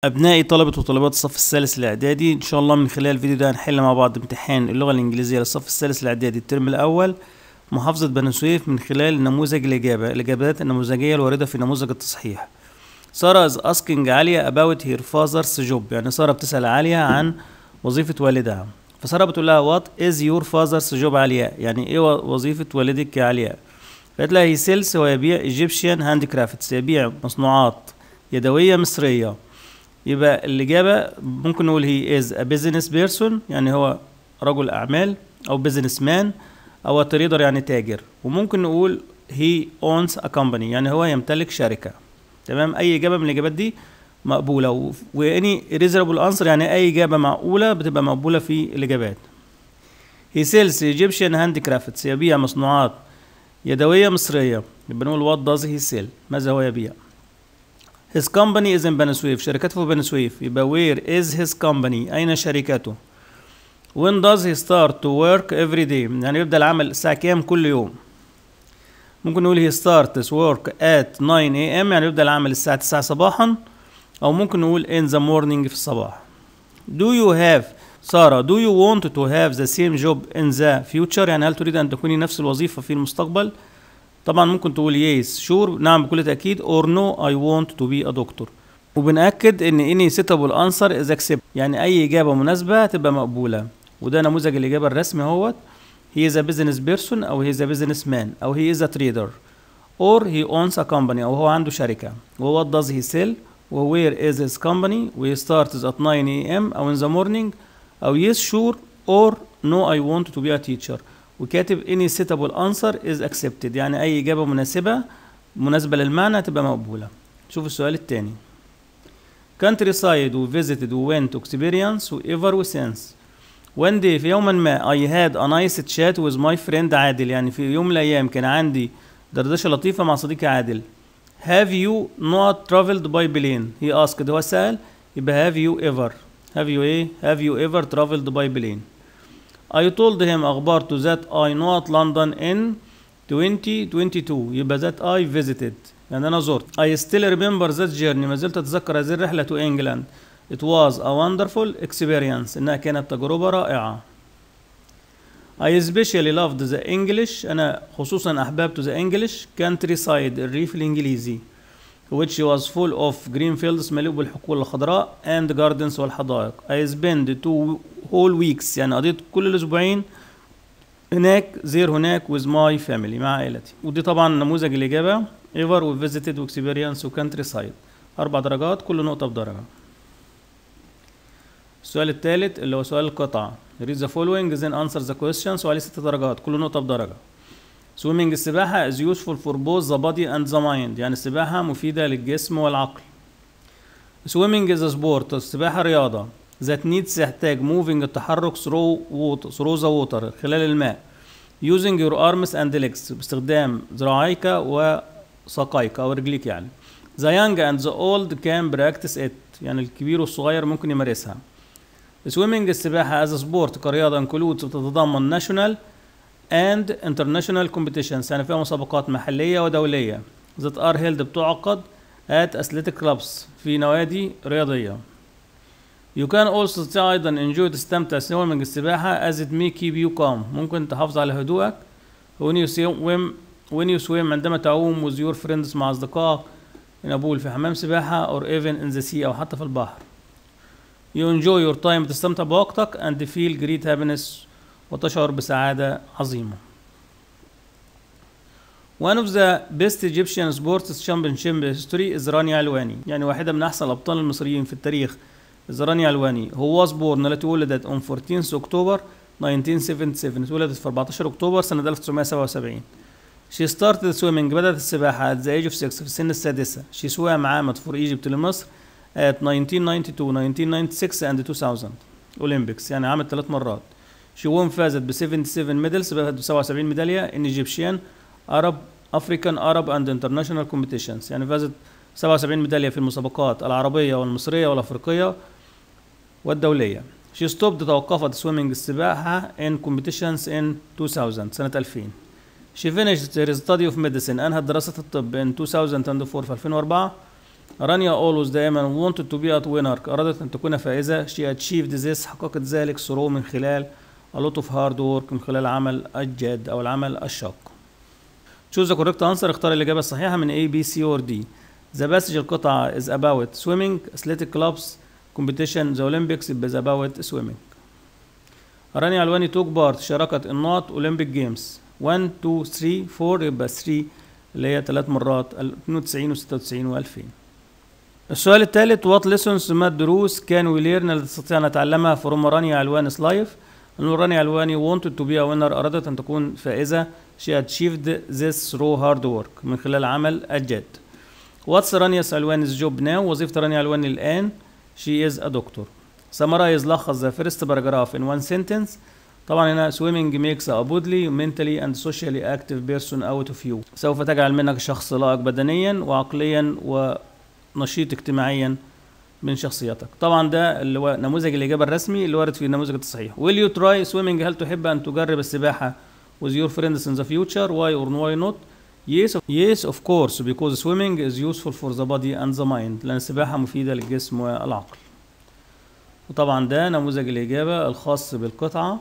أبنائي طلبة وطالبات الصف الثالث الإعدادي، إن شاء الله من خلال الفيديو ده هنحل مع بعض امتحان اللغة الإنجليزية للصف الثالث الإعدادي الترم الأول محافظة بني سويف من خلال نموذج الإجابة، الإجابات النموذجية الواردة في نموذج التصحيح. سارة is asking عليا about her father's job، يعني سارة بتسأل عليا عن وظيفة والدها. فسارة بتقول لها what is your father's job عليا، يعني إيه وظيفة والدك يا عليا؟ فقالت لها he sells، هو يبيع Egyptian handicrafts، يبيع مصنوعات يدوية مصرية. يبقى الإجابة ممكن نقول he is a business person، يعني هو رجل أعمال، أو business man، أو trader يعني تاجر. وممكن نقول he owns a company، يعني هو يمتلك شركة. تمام، أي إجابة من الإجابات دي مقبولة، و any reasonable answer يعني أي إجابة معقولة بتبقى مقبولة في الإجابات. he sells Egyptian handicrafts، يبيع مصنوعات يدوية مصرية. يبقى نقول what does he sell، ماذا هو يبيع. His company is in بني سويف، شركته في بني سويف. يبقى where is his company، أين شركته. When does he start to work every day، يعني يبدأ العمل الساعة كام كل يوم. ممكن نقول he starts work at 9 a.m، يعني يبدأ العمل الساعة 9 صباحا، أو ممكن نقول in the morning في الصباح. Do you have سارة do you want to have the same job in the future، يعني هل تريد أن تكوني نفس الوظيفة في المستقبل؟ طبعا ممكن تقول yes sure، نعم بكل تأكيد، or no I want to be a doctor. وبنأكد ان any suitable answer is accepted، يعني اي إجابة مناسبة تبقى مقبولة. وده نموذج الإجابة الرسمي اهوت، he is a business person أو he is a businessman أو he is a trader or he owns a company أو هو عنده شركة. و what does he sell و where is his company و he starts at 9 a.m. أو in the morning أو yes sure or no I want to be a teacher. وكاتب any suitable answer is accepted، يعني أي إجابة مناسبة مناسبة للمعنى تبقى مقبولة. شوف السؤال الثاني. countryside و visited و went to experience و ever و since. One day في يوما ما I had a nice chat with my friend عادل، يعني في يوم من الأيام كان عندي دردشة لطيفة مع صديقي عادل. Have you not traveled by plane؟ he asked، هو سأل، يبقى have you ever، have you إيه؟ have you ever traveled by plane؟ I told him أخبرته that I not London in 2022، يبقى that I visited يعني أنا زرت. I still remember that journey، ما زلت أتذكر هذه الرحلة to England. It was a wonderful experience، إنها كانت تجربة رائعة. I especially loved the English، أنا خصوصا أحببت the English countryside، الريف الإنجليزي، which was full of green fields، مليء بالحقول الخضراء، and gardens والحدائق. I spent 2 whole weeks، يعني قضيت كل الأسبوعين هناك، there هناك، with my family مع عائلتي. ودي طبعا نموذج الإجابة ever و visited و experience و countryside، 4 درجات كل نقطة بدرجة. السؤال الثالث اللي هو سؤال القطعة، read the following then answer the questions، وعليه 6 درجات كل نقطة بدرجة. swimming السباحة is useful for both the body and the mind، يعني السباحة مفيدة للجسم والعقل. swimming is a sport، السباحة رياضة، that needs يحتاج moving التحرك through water، through the water خلال الماء، using your arms and legs باستخدام ذراعيك وساقيك أو رجليك يعني. The young and the old can practice it، يعني الكبير والصغير ممكن يمارسها. swimming السباحة as a sport كرياضة includes بتتضمن national and international competitions، يعني فيها مسابقات محلية ودولية، that are held بتعقد at athletic clubs في نوادي رياضية. You can also تستطيع أيضا enjoy تستمتع swimming السباحة as it may keep you calm، ممكن تحافظ على هدوءك. When you swim عندما تعوم with your friends مع أصدقائك in a pool في حمام سباحة or even in the sea أو حتى في البحر. You enjoy your time تستمتع بوقتك and feel great happiness وتشعر بسعادة عظيمة. One of the best Egyptian sports championship history is رانيا علواني، يعني واحدة من أحسن الأبطال المصريين في التاريخ is رانيا علواني. Who was born التي ولدت on 14 أكتوبر 1977، اتولدت في 14 أكتوبر سنة 1977. She started swimming بدأت السباحة at the age of 6 في السن السادسة. She swam عامت for Egypt لمصر at 1992 1996 and 2000 Olympics، يعني عامت 3 مرات. She won فازت ب 77 medals، فازت ب 77 ميدالية in Egyptian Arab African Arab and International competitions، يعني فازت 77 ميدالية في المسابقات العربية والمصرية والأفريقية والدولية. She stopped توقفت swimming السباحة in competitions in 2000 سنة 2000. She finished her study of medicine، أنهت دراسة الطب in 2004 في 2004. رانيا always دائما wanted to be a winner، أرادت أن تكون فائزة. she achieved this، حققت ذلك through من خلال a lot of hard work، من خلال عمل الجاد أو العمل الشاق. choose the correct answer، اختار الإجابة الصحيحة من A B C or D. The passage القطعة is about swimming, athletic clubs, competition, the Olympics، is about swimming. رانيا علواني took part، شاركت النقط Olympic Games 1 2 3 4، يبقى 3 اللي هي 3 مرات 92 و96 و2000. السؤال الثالث what lessons، ما الدروس can we learn التي تستطيع أن نتعلمها from رانيا علواني life. نقول رانيا علواني wanted to be a winner، أرادت أن تكون فائزة. she achieved this through hard work، من خلال عمل الجاد. What's رانيا علواني's job now، وظيفة رانيا علواني الآن. she is a doctor. Summarize، لخص the first paragraph in one sentence. طبعا هنا swimming makes a bodily, mentally and socially active person out of you، سوف تجعل منك شخص لائق بدنيا وعقليا ونشيط اجتماعيا من شخصيتك. طبعا ده اللي هو نموذج الإجابة الرسمي اللي وارد في نموذج التصحيح. Will you try swimming، هل تحب أن تجرب السباحة with your friends in the future؟ Why or why not؟ Yes of course because swimming is useful for the body and the mind، لأن السباحة مفيدة للجسم والعقل. وطبعا ده نموذج الإجابة الخاص بالقطعة،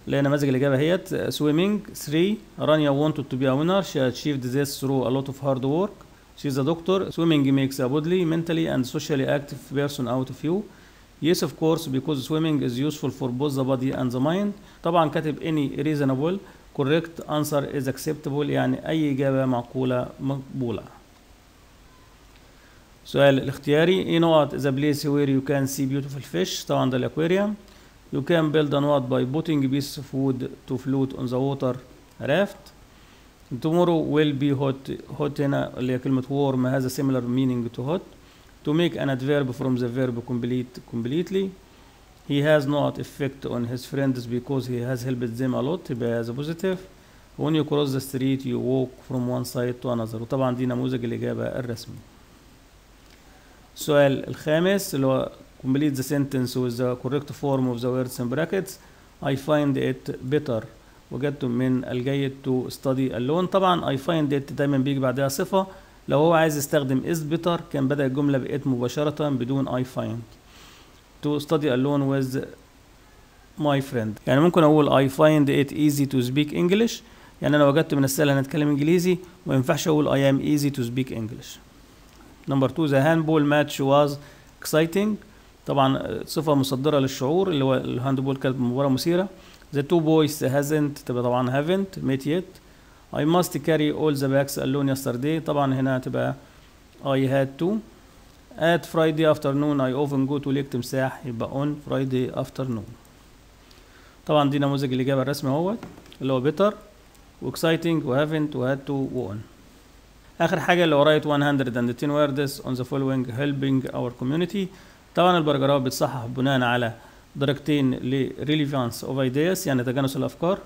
لأن نماذج الإجابة هي swimming 3 رانيا wanted to be a winner, she achieved this through a lot of hard work, she is a doctor, swimming makes a bodily, mentally and socially active person out of you. Yes of course because swimming is useful for both the body and the mind. طبعا كاتب any reasonable correct answer is acceptable، يعني أي إجابة معقولة مقبولة. سؤال الاختياري ايه نقط is a place where you can see beautiful fish، طبعا ده الأكواريوم. You can build a knot by putting pieces of wood to float on the water raft. Tomorrow will be hot. Hot هنا اللي هي كلمة warm has a similar meaning to hot. To make an adverb from the verb complete completely. He has not effect on his friends because he has helped them a lot. يبقى as a positive. When you cross the street you walk from one side to another. وطبعا دي نموذج الإجابة الرسمي. السؤال الخامس اللي هو complete the sentence with the correct form of the words in brackets. I find it better، وجدت من الجيد to study alone. طبعا I find it دايما بيجي بعدها صفة، لو هو عايز يستخدم is better كان بدأ الجملة ب it مباشرة بدون I find. To study alone with my friend، يعني ممكن أقول I find it easy to speak English، يعني أنا وجدت من السهل أن أتكلم إنجليزي، وما ينفعش أقول I am easy to speak English. Number 2 the handball match was exciting، طبعا صفة مصدرة للشعور اللي هو ال handball كانت مباراة مثيرة. The two boys hasn't تبقى طبعا haven't met yet. I must carry all the bags alone yesterday، طبعا هنا هتبقى I had to. At Friday afternoon I often go to lake تمساح، يبقى on Friday afternoon. طبعا دي نموذج الإجابة الرسمي اهوت اللي هو better و exciting و haven't و had to و on. آخر حاجة اللي هو write 110 words on the following helping our community. طبعا ال paragraph بتصحح بناء على درجتين ل relevance of ideas يعني تجانس الأفكار،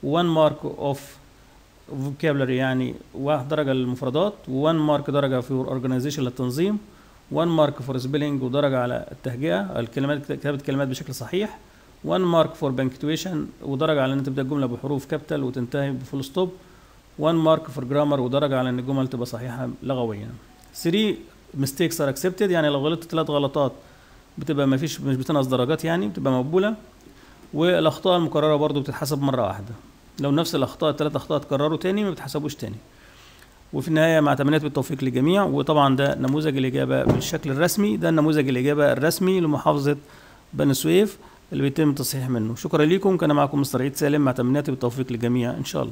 1 mark of vocabulary يعني 1 درجة للمفردات، 1 mark درجة for organization للتنظيم، 1 mark for spelling ودرجة على التهجئة الكلمات كتابة الكلمات بشكل صحيح، 1 mark for punctuation ودرجة على ان تبدأ الجملة بحروف capital وتنتهي ب full stop، 1 mark for grammar ودرجة على ان الجمل تبقى صحيحة لغويا. 3 mistakes are accepted يعني لو غلطت 3 غلطات بتبقى ما فيش مش بتنقص درجات يعني بتبقى مقبولة، والأخطاء المكررة برضو بتتحسب مرة واحدة، لو نفس الأخطاء 3 أخطاء اتكرروا تاني ما بتحسبوش تاني. وفي النهاية مع تمنيات بالتوفيق للجميع. وطبعا ده نموذج الإجابة بالشكل الرسمي، ده نموذج الإجابة الرسمي لمحافظة بني سويف اللي بيتم التصحيح منه. شكرا لكم، كان معكم مستر عيد سالم مع تمنياتي بالتوفيق للجميع إن شاء الله.